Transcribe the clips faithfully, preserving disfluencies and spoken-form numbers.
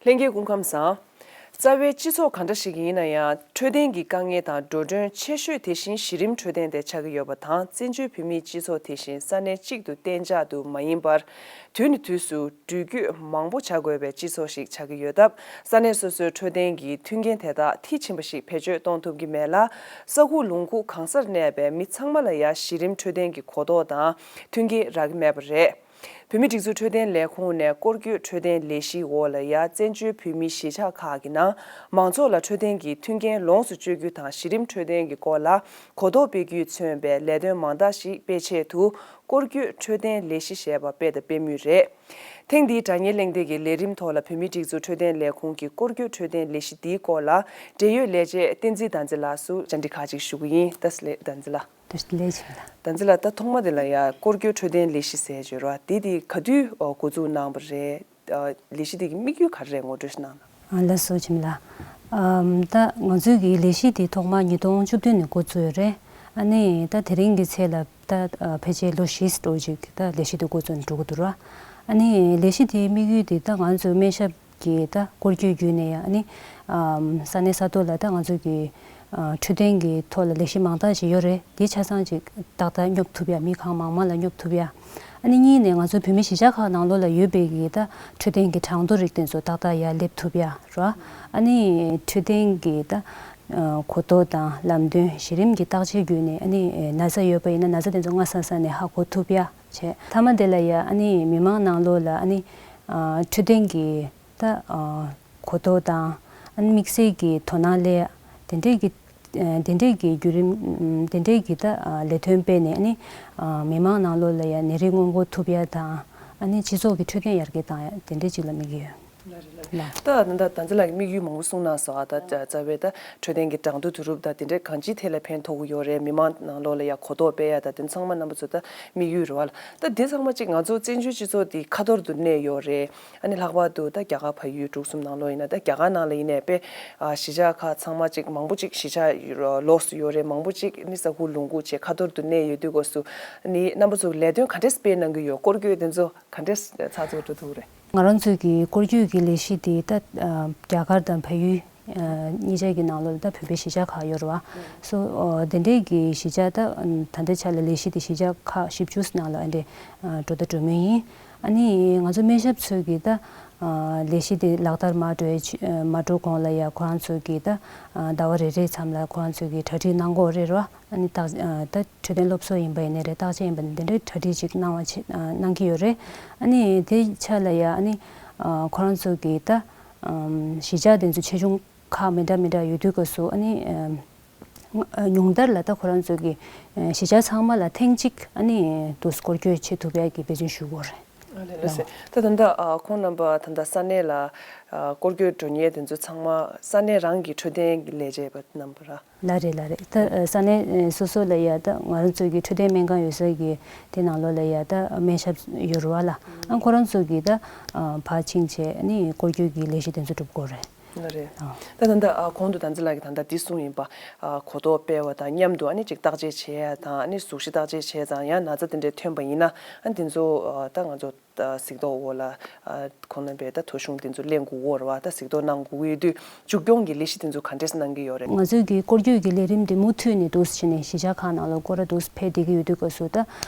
ལྷན་རྒྱས་སྐུ་ཁམས་བཟང་། རྩ་བའི་སྤྱི་ཚོགས་ག་འདྲ་ཞིག་ཡིན་ན་ཡང་འཕྲོད་བསྟེན་གྱི་དཀའ་ངལ་དང་འགྲོ་གྲོན་ཆེ་ཤོས་དེ་བཞིན་གཞི་རིམ་འཕྲོད་བསྟེན་དེ་ཆགས་ཀྱི་ཡོད་པ་དང་། བཙན་བྱོལ་བོད་མིའི་སྤྱི་ཚོགས་དེ་བཞིན་ས་གནས་གཅིག་ཏུ་གཏན་འཇགས་དུ་མ་ཡིན་པར། དུས་ནས་དུས་སུ་འགྲུལ་སྐྱོད་མང་པོ་བྱ་དགོས་པའི་སྤྱི་ཚོགས་ཤིག་ཆགས་ཀྱི་ཡོད་སྟབས། ས་གནས་སོ་སོའི་འཕྲོད་བསྟེན་གྱི་མཐུན་རྐྱེན་དེ་དག་མཐིལ་ཕྱིན་པ་ཞིག་བེད་སྤྱོད་གཏོང་ཐུབ་ཀྱི་མེད་ལ། ས་ཁུག་ལུང་ཁུག་གང་སར་གནས་པའི་མི་ཚང་མ་ལ་ཡང་གཞི་རིམ་འཕྲོད་བསྟེན་གྱི་གོ་རྟོགས་དང་མཐུན་རྐྱེན་རག་གི་མེད་པ་རེད། བོད་མིའི་སྒྲིག་འཛུགས་འཕྲོད་བསྟེན་ལས་ཁུངས་ནས་སྐོར་སྐྱོད་འཕྲོད་བསྟེན་ལས་གཞིའི་འོག་ལ་ཡང་བཙན་བྱོལ་བོད་མིའི་གཞིས་ཆགས་ཁག་གི་ནང་མང་ཚོགས་ལ་འཕྲོད་བསྟེན་གྱི་མཐུན་རྐྱེན་ལོངས་སུ་སྤྱོད་རྒྱུ་དང་གཞི་རིམ་འཕྲོད་བསྟེན་གྱི་སྐོར་ལ་གོ་རྟོགས་སྤེལ་རྒྱུས་མཚོན་པའི་ལས་དོན་མང་དག་ཞིག་སྤེལ་ཆེད་དུ། སྐོར་སྐྱོད་འཕྲོད་བསྟེན་ལས་གཞི་ཞེས་པ་སྤེལ་དང་སྤེལ་མུས་རེད། ཐེངས་འདིའི་དྲ་བརྙན་གླེང་སྟེགས་ཀྱི་ལས་རིམ་ཐོག་ལ་བོད་མིའི་སྒྲིག་འཛུགས་འཕྲོད་བསྟེན་ལས་ཁུངས་ཀྱི་སྐོར་སྐྱོད་འཕྲོད་བསྟེན་ལས་གཞི་འདིའི་སྐོར་ལ་འབྲེལ་ཡོད་ལས་བྱེད་བསྟན་འཛིན་དར་རྩེ་ལགས་སུ་བཅར་འདྲི་ཁག་ཅིག་ཞུ་གི་ཡིན། ད་སླེབས་དར་རྩེ་ལགས། བཀྲ་ཤིས་བདེ་ལེགས་ཞུ་གི་ཡིན། དར་རྩེ་ལགས། ད་ཐོག་མ་དེ་ལ་ཡ་སྐོར་སྐྱོད་འཕྲོད་བསྟེན་ལས་གཞི་ཟེར་བརྗོད་རོགས། དེ་དེ་ག་དུས་འགོ་འཛུགས་གནང་བ་རེད། ལས་གཞི་དེ་གི་དམིགས་ཡུལ་ག་རེ་རེད། ངོ་སྤྲོད་ཞིག་གནང་དང་། ལགས་སོ། འཆི་མེད་ལགས། ཨམ། ད་ང་ཚོའི་གི་ལས་གཞི་དེ་ཐོག་མ་ཉིས་སྟོང་བཅུ་བདུན་ནས་འགོ་བཙུགས་ཡོད་རེད། ཨ་ནི་ད་དེ་རིང་གི་ཚེ་ལ་ད་ཕལ་ཆེར་ལོ་བཞི་འགྲོ་ཅིག་ད་ལས་གཞི་དེ་འགོ་བཙུགས་ནས་འགྲོ་གི་འདུག་ར། ཨ་ནི་ལས་གཞི་དེའི་དམིགས་ཡུལ་དེ་ད་ང་ཚོའི་སྨན་ཞབས་ཀྱི་ད་སྐོར་སྐྱོད་བརྒྱུད་ནས་ཡང་ཨ་ནི་ཨམ། ས་གནས་ས་ཐོག་ལ་ད་ང་ཚོའི་གི་ཨ། འཕྲོད་བསྟེན་གྱི་ཐོག་ལ་ལས་གཞི་མང་དག་ཅིག་ཡོད་རེད། དེ་ཆ་ཚང་ཅིག་ཏག་ཏག་སྙོབ་ཐུབ་ཡ། མི་གང་མང་མང་ལ་སྙོབ་ཐུབ་ཡ། ཨ་ནི་གཉིས་ནས་ང་ཚོ་བོད་མི་གཞིས་ཆགས་ཁག་ནང་ལོགས་ལ་ཡོད་པའི་གི་ད་འཕྲོད་བསྟེན་གྱི་གྲངས་ཐོ་རིགས་དེ་ཚོ་ཏག་ཏག་ཡར་སླེབས་ཐུབ་ཡ་ར། ཨ་ནི་འཕྲོད་བསྟེན་གྱི་ད་གོ་རྟོགས་དང་ལམ་སྟོན། གཞི་རིམ་གྱི་བརྟག་དཔྱད་བརྒྱུད་ནས་ཨ་ནི་ན་ཚ་ཡོད་པ་ཡིན་ན་ན་ཚ་དེ་ཚོ་སྔ་ས་ས་ནས་ཧ་གོ་ཐུབ་ཡ་བྱས། མཐའ་མ་དེ་ལ་ཡ་ཨ་ནི་མི་མང་ནང་ལོགས་ལ་ཨ་ནི་འཕྲོད་བསྟེན་གྱི་ད་གོ་རྟོགས་དང་ཨ་ནི་དམིགས་བསལ་གྱི་དོ་སྣང་སླེབས་ཡ་དེ་འདྲས་ཀྱི། དེ་འདྲས་ཀྱི་བརྒྱུད་རིམ། དེ་འདྲས་ཀྱི་ད་ལས་དོན་སྤེལ་ནས་ཨ་ནི་མི་མང་ནང་ལོགས་ལ་ཡང་ནད་རིགས་སྔོན་འགོག་ཐུབ་ཡ་དང་། ཨ་ནི་སྤྱི་ཚོགས་ཀྱི་འཕྲོད་བསྟེན་ཡར་རྒྱས་བཏང་ཡ་དེ་འདྲས་ཅིག་ལ་དམིགས་ཡོད། ལགས་རེད་ལགས། ད་ད་ད་ད་ཚེ་ལགས་ཀྱིས་དམིགས་ཡུལ་མང་པོ་གསུངས་གནང་སོང་། ཨ་ད་རྩ་བའི་ད་འཕྲོད་བསྟེན་གྱི་གྲངས་ཐོ་བསྡུ་རུབ་དང་དེ་འདྲས་གང་ཅིའི་ཐད་ལ་ཕན་ཐོགས་ཀྱི་ཡོད་རེད། མི་མང་ནང་ལོགས་ལ་ཡང་གོ་རྟོགས་སྤེལ་ཡ་དང་དེ་ཚང་མ་རྣམ་པ་ཚོ་ད་དམིགས་ཡུལ་རེད་བ་ལ། ད་འདི་ཚང་མ་ཅིག་ང་ཚོ་བཙན་བྱོལ་སྤྱི་ཚོགས་འདི་ཁ་ཐོར་དུ་གནས་ཡོད་རེད། ཨ་ནི་ལྷག་པར་དུ་ད་རྒྱ་གར་བལ་ཡུལ་འབྲུག་གསུམ་ནང་ལོགས་ཡིན་ན། ད་རྒྱ་གར་ནང་ལ་ཡིན་ནའི་དཔེ་ཨ་གཞིས་ཆགས་ཁག་ཚང་མ་ཅིག་མང་པོ་ཅིག་གཞིས་ཆགས་ལོགས་སུ་ཡོད་རེད། མང་པོ་ཅིག་ནི་ས་ཁུག་ལུང་ཁུག་བྱས་ཁ་ཐོར་དུ་གནས་ཡོད་དུས་སྐབས་སུ་ནི་རྣམ་པ་ཚོ་ལས་དོན་ག་འདྲས་སྤེལ་གནང་གི་ཡོད། སྐོར་སྐྱོད་དེ་ཚོ་ག་འདྲས་ཚགས་ཚུད་འགྲོ་ཐུབ་རེད། ང་རང་ཚོའི་གི་སྐོར་སྐྱོད་ཀྱི་ལས་གཞི་དེ་ད་ཨ་རྒྱ་གར་དང་བལ་ཡུལ་ཨ་གཉིས་ཆ་གི་ནང་ལོགས་ལ་ད་བོད་པའི་གཞིས་ཆགས་ཁག་ཡོད་རེད་བ། སོ་ཨ་དེ་འདྲས་ཀྱི་གཞིས་ཆགས་ད་ད་ལྟའི་ཆ་ལ་ལས་གཞི་དེ་གཞིས་ཆགས་ཁག་བཞི་བཅུ་ནང་ལ་ཨ་འདྲས་ཨ་འགྲོ་ད་འགྲོ་མུས་ཡིན། ཨ་ནི་ང་ཚོ་སྨན་ཞབས་ཚོས་ཀྱིས་ད་ཨ་ལས་གཞི་དེ་ལག་བསྟར་མ་འགྲོ་ཡ་ཆ་མ་འགྲོ་གོང་ལ་ཡ་ཁོ་རང་ཚོས་ཀྱིས་ད་ཨ་ཟླ་བ་རེ་རེའི་མཚམས་ལ་ཁོ་རང་ཚོས་ཀྱིས་གྲ་སྒྲིག་གནང་གི་ཡོད་རེད་ར། ཨ་ནི་ད་ཨ་ད་འཕྲོད་བསྟེན་སློབ་གསོ་ཡིན་པ་ཡིན་ནའི་རེད། བརྟག་དཔྱད་ཡིན་པ་ཡིན་ནའི་དེ་འདྲའི་གྲ་སྒྲིག་ཅིག་གནང་བ་ཆེ་ཨ་གནང་གི་ཡོད་རེད། ཨ་ནི་དེ་ཆ་ལ་ཡ་ཨ་ནི་ཨ་ཁོ་རང་ཚོས་ཀྱིས་ད་ཨམ་གཞིས་ཆགས་དེ་ཚོ་ཆེ་ཆུང་ཁག་མི་འདྲ་མི་འདྲ་ཡོད་དུས་སྐབས་སུ་ཨ་ནི་ཨམ། ཉུང་མཐར་ལ་ད་ཁོ་རང་ཚོ་གི་ཨ་གཞིས་ཆགས་ཚང་མ་ལ་ཐེངས་གཅིག་ཨ་ནི་དུ་སྐོར་སྐྱོད་བྱེད་ཐུབ་ཡ་གི་འབད་བརྩོན་ཞུ་དགོས་རེད། ཨ་ལས་ལགས་སེ། ད་ད་ལྟ་ཨ་ཁོང་རྣམ་པ་ད་ལྟ་ས་གནས་ལ་ཨ་སྐོར་སྐྱོད་འགྲོ་མཁན་དེ་ཚོ་ཚང་མ་ས་གནས་རང་གི་འཕྲོད་བསྟེན་གྱི་ལས་བྱེད་པ་རྣམ་པ་ར། ལགས་རེད་ལགས་རེད། ད་ཨ་ས་གནས་ཨ་སོ་སོ་ལ་ཡ་ད་ང་རང་ཚོ་གི་འཕྲོད་བསྟེན་སྨན་ཁང་ཡོད་ས་གི་དེ་ནང་ལོགས་ལ་ཡ་ད་སྨན་ཞབས་ཡོད་རེད་བ་ལ། ཨ་ཁོ་རང་ཚོ་གི་ད་ཨ་ཕར་ཕྱིན་བྱས་ཨ་ནི་སྐོར་སྐྱོད་ཀྱི་ལས་གཞི་དེ་ཚོ་སྒྲུབ་དགོས་རེད། ལགས་རེད། ཨ། ད་ད་ལྟ་ཨ་གོང་དུ་དར་རྩེ་ལགས་ཀྱིས་ད་ལྟ་འདི་གསུངས་ཡིན་པ། ཨ་གོ་རྟོགས་སྤེལ་བ་དང་མཉམ་དུ་ཨ་ནི་ཅིག་བརྟག་དཔྱད་བྱེད་ཡ་དང་། ཨ་ནི་གཟུགས་གཞི་བརྟག་དཔྱད་བྱས་ཙང་ཡང་ན་ཚ་དེ་འདྲས་ཐོན་པ་ཡིན་ན། ཨ་འདི་ཚོ་ཨ་ད་ང་ཚོ་ཨ་གཟིགས་རྟོག་འོག་ལ་ཨ་ཁོང་རྣམ་པས་ད་ཐོ་གཞུང་དེ་ཚོ་ལེན་དགོས་ཀྱི་ཡོད་རེད་བ། ད་གཟིགས་རྟོག་གནང་དགོས་ཀྱི་ཡོད་དུས་མཇུག་སྐྱོང་གི་ལས་གཞི་དེ་ཚོ་ག་འདྲས་གནང་གི་ཡོད་རེད། ང་ཚོའི་གི་སྐོར་སྐྱོད་ཀྱི་ལས་རིམ་དེ་མུ་མཐུད་ནས་འདུག་སེ་བྱས་ནས་གཞིས་ཆགས་ཁག་ནང་ལ་སྐོར་ར་འདུག་སེ་ཕེབས་བསྡད་ཀྱི་ཡོད་དུས་སྐབས་སུ་ད་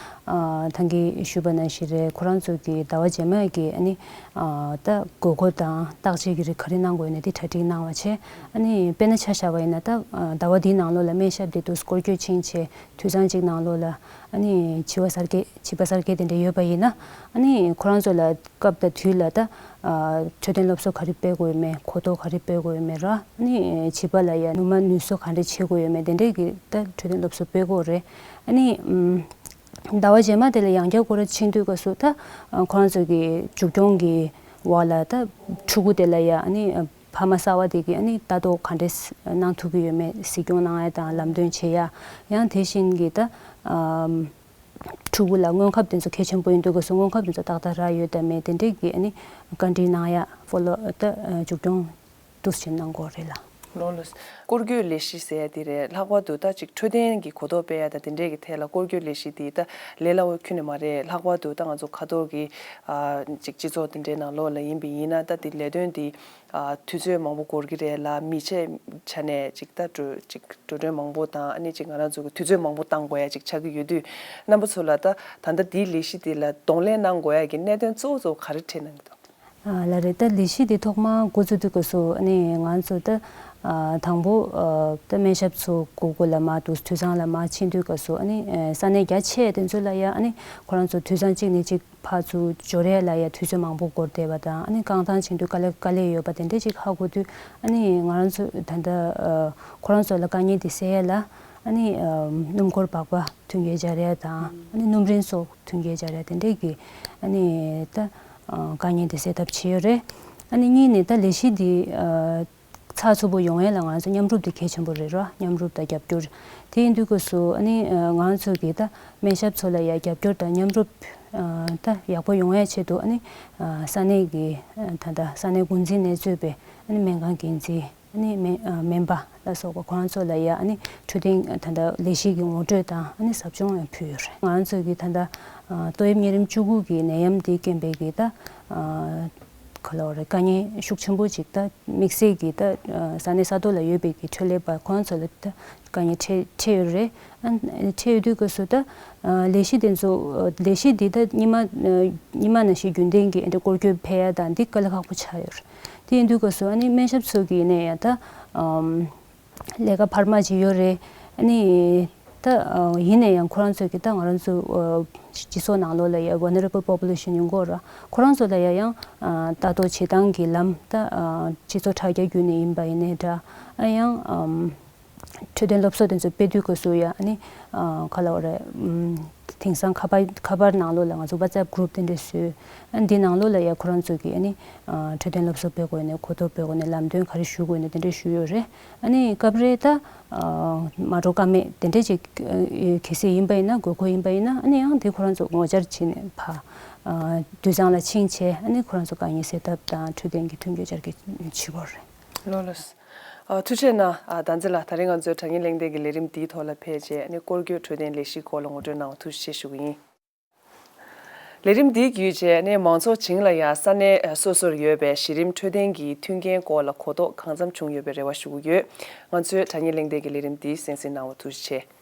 ཨ་ད་གིན་ཞུས་པ་ནང་བཞིན་རེད། ཁོ་རང་ཚོ་གི་ཟླ་བ་རྗེས་མ་གི་ཨ་ནི་ཨ་ད་དགོས་མཁོ་དང་བརྟག་དཔྱད་ཀྱི་རིགས་ག་རེ་གནང་དགོས་ཡོད་ན་དེ་གྲ་སྒྲིག་གནང་བ་བྱས། ཨ་ནི་དཔེར་ན་ཆ་བཞག་པ་ཡིན་ན་ད་ཨ་ཟླ་བ་འདིའི་ནང་ལོགས་ལ་སྨན་ཞབས་དེ་འདུག་སེ་སྐོར་སྐྱོད་ཕྱིན་བྱས་དུས་ཚང་གཅིག་ནང་ལོགས་ལ་ཨ་ནི་བྱིས་པ་གསར་སྐྱེས་བྱིས་པ་གསར་སྐྱེས་དེ་འདྲ་ཡོད་པ་ཡིན་ན། ཨ་ནི་ཁོ་རང་ཚོ་ལ་སྐབས་དང་དུས་ལ་ད་ཨ་འཕྲོད་བསྟེན་སློབ་གསོ་ག་རེ་སྤེལ་དགོས་ཡོད་མེད། གོ་རྟོགས་ག་རེ་སྤེལ་དགོས་ཡོད་མེད་ར། ཨ་ནི་བྱིས་པ་ལ་ཡ་ནུ་མ་ནུས་གསོ་ག་འདྲ་བྱེད་དགོས་ཡོད་མེད། དེ་འདྲས་ཀྱི་ད་འཕྲོད་བསྟེན་སློབ་གསོ་སྤེལ་དགོས་རེད། ཨ་ནི་ཨམ། ཟླ་བ་རྗེས་མ་དེ་ལ་ཡང་བསྐྱར་སྐོར་ར་ཕྱིན་དུས་སྐབས་སུ་ད་ཨ་ཁོ་རང་ཚོ་གི་མཇུག་སྐྱོང་གི་འོག་ལ་ད་ཕྲུ་གུ་དེ་ལ་ཡ་ཨ་ནི་ཨ་ཕ་མ་གསར་བ་དེ་གིས་ཨ་ནི་ལྟ་རྟོག་ག་འདྲས་གནང་ཐུབ་ཀྱི་ཡོད་མེད། གཟིགས་སྐྱོང་གནང་ཡ་དང་ལམ་སྟོན་བྱེད་ཡ། ཡང་དེ་བཞིན་གྱི་ད་ཨམ། ཕྲུ་གུ་ལ་སྔོན་ཁབ་དེ་ཚོ་གལ་ཆེན་པོ་ཡིན་དུས་སྐབས་སུ་སྔོན་ཁབ་དེ་ཚོ་ཏག་ཏག་རག་ཡོད་དམ་མེད་དེ་འདྲས་ཀྱི་ཨ་ནི་བཀའ་འདྲི་གནང་ཡ། ཕོ་ལོ་ད་མཇུག་སྐྱོང་འདུག་སེ་གནང་དགོས་རེད་ལ། ལོ་ལོ། སྐོར་སྐྱོད་ལས་གཞི་ཟེར་ཡ་དེ་རེད། ལྷག་པར་དུ་ད་ཅིག་འཕྲོད་བསྟེན་གྱི་གོ་རྟོགས་སྤེལ་ཡ་དང་དེ་འདྲས་ཀྱི་ཐད་ལ་སྐོར་སྐྱོད་ལས་གཞི་དེ་ད་ལས་སླ་བོ་ཁྱོན་ནས་མ་རེད། ལྷག་པར་དུ་ད་ང་ཚོ་ཁ་ཐོར་གྱི་ཨ་ཅིག་སྤྱི་ཚོགས་དེ་འདྲའི་ནང་ལོགས་ལ་ཡིན་པ་ཡིན་ན་ད་དེ་ལས་དོན་དེ་ཨ་དུས་ཚོད་མང་པོ་འགོར་གྱི་རེད་ལ། མི་ཆེད་ཆ་ནས་ཅིག་ད་འགྲོ་ཅིག་འགྲོ་གྲོན་མང་པོ་དང་ཨ་ནི་ཅིག་ང་རང་ཚོ་གི་དུས་ཚོད་མང་པོ་བཏང་དགོས་ཡ་ཅིག་ཆགས་ཀྱི་ཡོད་དུས། རྣམ་པ་ཚོ་ལ་ད་ད་ལྟ་དེའི་ལས་གཞི་དེ་ལ་གདོང་ལེན་གནང་དགོས་ཡ་གི་གནད་དོན་གཙོ་བོ་གཙོ་བོ་ག་རེ་འཕྲད་གནང་གི་འདུག་ཨ་ལ་རེད། ད་ལས་གཞི་འདི་ཐོག་མ་འགོ་བཙུགས་དུས་སྐབས་སུ་ཨ་ནི་ང་ཚོ་ད་ཨ་དང་པོ་ཨ་ད་སྨན་ཞབས་ཚོ་སྒོ་སྒོ་ལ་མར་འདུག་དུད་ཚང་ལ་མར་ཕྱིན་དུས་སྐབས་སུ་ཨ་ནི་ཨ་ས་གནས་རྒྱ་ཆེ་དེ་ཚོ་ལ་ཡ་ཨ་ནི་ཁོ་རང་ཚོ་དུད་ཚང་གཅིག་ནས་གཅིག་ཕར་ཚུར་འབྱོར་ཡ་ལ་ཡ་དུས་ཚོད་མང་པོ་འགོར་བསྡད་པ་དང་ཨ་ནི་རྐང་ཐང་ཕྱིན་དུས་དཀའ་ལས་དཀའ་ལས་ཡོད་པ་དེ་འདྲ་ཅིག་ཧ་གོ་དུས་ཨ་ནི་ང་རང་ཚོ་ད་ལྟ་ཨ་ཁོ་རང་ཚོ་ལ་དཀའ་ངལ་དེ་སེལ་ཡ་ལ་ཨ་ནི་ཨ་སྣུམ་འཁོར་སྦག་སྦག་མཐུན་རྐྱེན་སྦྱར་ཡ་དང་ཨ་ནི་སྣུམ་རིན་སོགས་མཐུན་རྐྱེན་སྦྱར་ཡ་དེ་འདྲས་ཀྱི་ཨ་ནི་ད་ཨ་དཀའ་ངལ་དེ་སེལ་ཐབས་བྱས་ཡོད་རེད། ཨ་ནི་གཉིས་ནས་ད་ལས་གཞི་འདི་ཨ་ཚགས་ཚུད་པོ་ཡོང་ཡ་ལ་ང་ཚོ་མཉམ་རུབ་དེ་གལ་ཆེན་པོ་རེད་རོ། མཉམ་རུབ་དང་རྒྱབ་སྐྱོར། དེ་ཡིན་དུས་སྐབས་སུ་ཨ་ནི་ཨ་ང་ཚོ་གི་ད་སྨན་ཞབས་ཚོ་ལ་ཡ་རྒྱབ་སྐྱོར་དང་མཉམ་རུབ་ཨ་ད་ཡག་པོ་ཡོང་ཡ་ཆེད་དུ་ཨ་ནི་ཨ་ས་གནས་ཀྱི་ཨ་ད་ལྟ་ས་གནས་འགོ་འཛིན་ནས་གཙོས་པའི་ཨ་ནི་སྨན་ཁང་འགན་འཛིན། ཨ་ནི་སྨན་ཨ་སྨན་པ་ལ་སོགས་པ་ཁོ་རང་ཚོ་ལ་ཡ་ཨ་ནི་འཕྲོད་བསྟེན་ད་ལྟ་ལས་གཞི་གི་ངོ་སྤྲོད་དང་ཨ་ནི་ཟབ་སྦྱོང་ཡང་ཕུལ་ཡོད་རེད། ང་རང་ཚོ་གི་ད་ལྟ་ཨ་ཏོག་དབྱིབས་གཉན་རིམས་བཅུ་དགུ་གི་ནད་ཡམས་འདི་རྐྱེན་པས་གི་ད་ཨ་ག་ལབ་རེད། དཀའ་ངལ་ཤུགས་ཆེན་པོ་ཅིག་ད་དམིགས་བསལ་གི་ད་ཨ་ས་གནས་ས་ཐོག་ལ་ཡོད་པའི་གི་འཕྲོད་ལས་པ་ཁོ་རང་ཚོ་ལ་ད་དཀའ་ངལ་འཕྲད་འཕྲད་ཡོད་རེད། ཨ་འཕྲད་ཡོད་དུས་སྐབས་སུ་ད་ཨ་ལས་གཞི་དེ་ཚོ་ལས་གཞི་འདི་ད་སྔོན་མ་ཨ་སྔོན་མ་ནང་བཞིན་རྒྱུན་ལྡན་གྱི་ཨ་འདྲ་སྐོར་སྐྱོད་ཕེབས་ཡ་དང་འདི་དཀའ་ལས་ཁག་པོ་ཆགས་ཡོད་རེད། དེ་ཡིན་དུས་སྐབས་སུ་ཨ་ནི་སྨན་ཞབས་ཚོ་གི་ནས་ཡང་ད་ཨམ་ལས་ཀ་འཕར་མ་ཅིག་ཡོད་རེད། ཨ་ནི་ད་ཨ་ཡིན་ན་ཡང་ཁོ་རང་ཚོ་གི་ད་ང་རང་ཚོ་ཨ་སྤྱི་ཚོགས་ནང་ལོགས་ལ་ཡ་vulnerable population ཡོང་གི་ཡོད་ར། ཁོ་རང་ཚོ་ལ་ཡ་ཡང་ཨ་ལྟ་རྟོག་བྱེད་སྟངས་ཀྱི་ལམ་ད་ཨ་སྤྱི་ཚོགས་དྲ་རྒྱ་བརྒྱུད་ནས་ཡིན་པ་ཡིན་ནའི་འདྲ། ཨ་ཡང་ཨམ་འཕྲོད་བསྟེན་སློབ་གསོ་དེ་ཚོ་སྤེལ་དུས་སྐབས་སུ་ཡ་ཨ་ནི་ཨ་ག་ལབ་རེད། ཨམ་དེང་སང་ཁ་པར་ཁ་པར་ནང་ལོགས་ལ་ང་ཚོ་WhatsApp group དེ་འདྲ་བཟོས། ཨ་འདི་ནང་ལོགས་ལ་ཡ་ཁོ་རང་ཚོ་གིས་ཨ་ནི་ཨ་འཕྲོད་བསྟེན་སློབ་གསོ་སྤེལ་དགོས་ནས་གོ་རྟོགས་སྤེལ་དགོས་ནས་ལམ་སྟོན་ག་རེ་ཞུ་དགོས་ནས་དེ་འདྲ་ཞུས་ཡོད་རེད། ཨ་ནི་སྐབས་རེ་ད་ཨ་མ་འགྲོ་ཀ་མེད་དེ་འདྲ་ཅིག་ཨ་གལ་སྲིད་ཡིན་པ་ཡིན་ན་དགོས་མཁོ་ཡིན་པ་ཡིན་ན་ཨ་ནི་ཡང་དེ་ཁོ་རང་ཚོ་ངོ་བཅར་བྱས་ནས་ཕ་ཨ་དུད་ཚང་ལ་ཕྱིན་བྱས་ཨ་ནི་ཁོ་རང་ཚོ་དཀའ་ངལ་སེལ་ཐབས་དང་འཕྲོད་བསྟེན་གྱི་མཐུན་འགྱུར་སྦྱར་གྱི་བྱེད་དགོས་རེད། ལོ་ལོ། ཨ་ཐུགས་རྗེ་གནང་། ཨ་བདག་འཛིན་ལགས། ད་རིང་ང་ཚོའི་དྲ་བརྙན་གླེང་སྟེགས་ཀྱི་ལས་རིམ་འདིའི་ཐོག་ལ་ཕེབས་རྗེས་ནས་སྐོར་སྐྱོད་འཕྲོད་བསྟེན་ལས་གཞིའི་སྐོར་ལ་ངོ་སྤྲོད་གནང་བ་ཐུགས་རྗེ་ཆེ་ཞུ་གི་ཡིན། ལས་རིམ་འདིའི་བརྒྱུད་རྗེས་ནས་མང་ཚོགས་བྱིངས་ལ་ཡང་ས་གནས་སོ་སོར་ཡོད་པའི་གཞི་རིམ་འཕྲོད་བསྟེན་གྱི་མཐུན་རྐྱེན་སྐོར་ལ་གོ་རྟོགས་གང་འཚམ་བྱུང་ཡོད་པའི་རེ་བ་ཞུ་གི་ཡོད། ང་ཚོའི་དྲ་བརྙན་གླེང་སྟེགས་ཀྱི་ལས་རིམ་འདི་གསན་གཟིགས་གནང་བ་ཐུགས་རྗེ་ཆེ།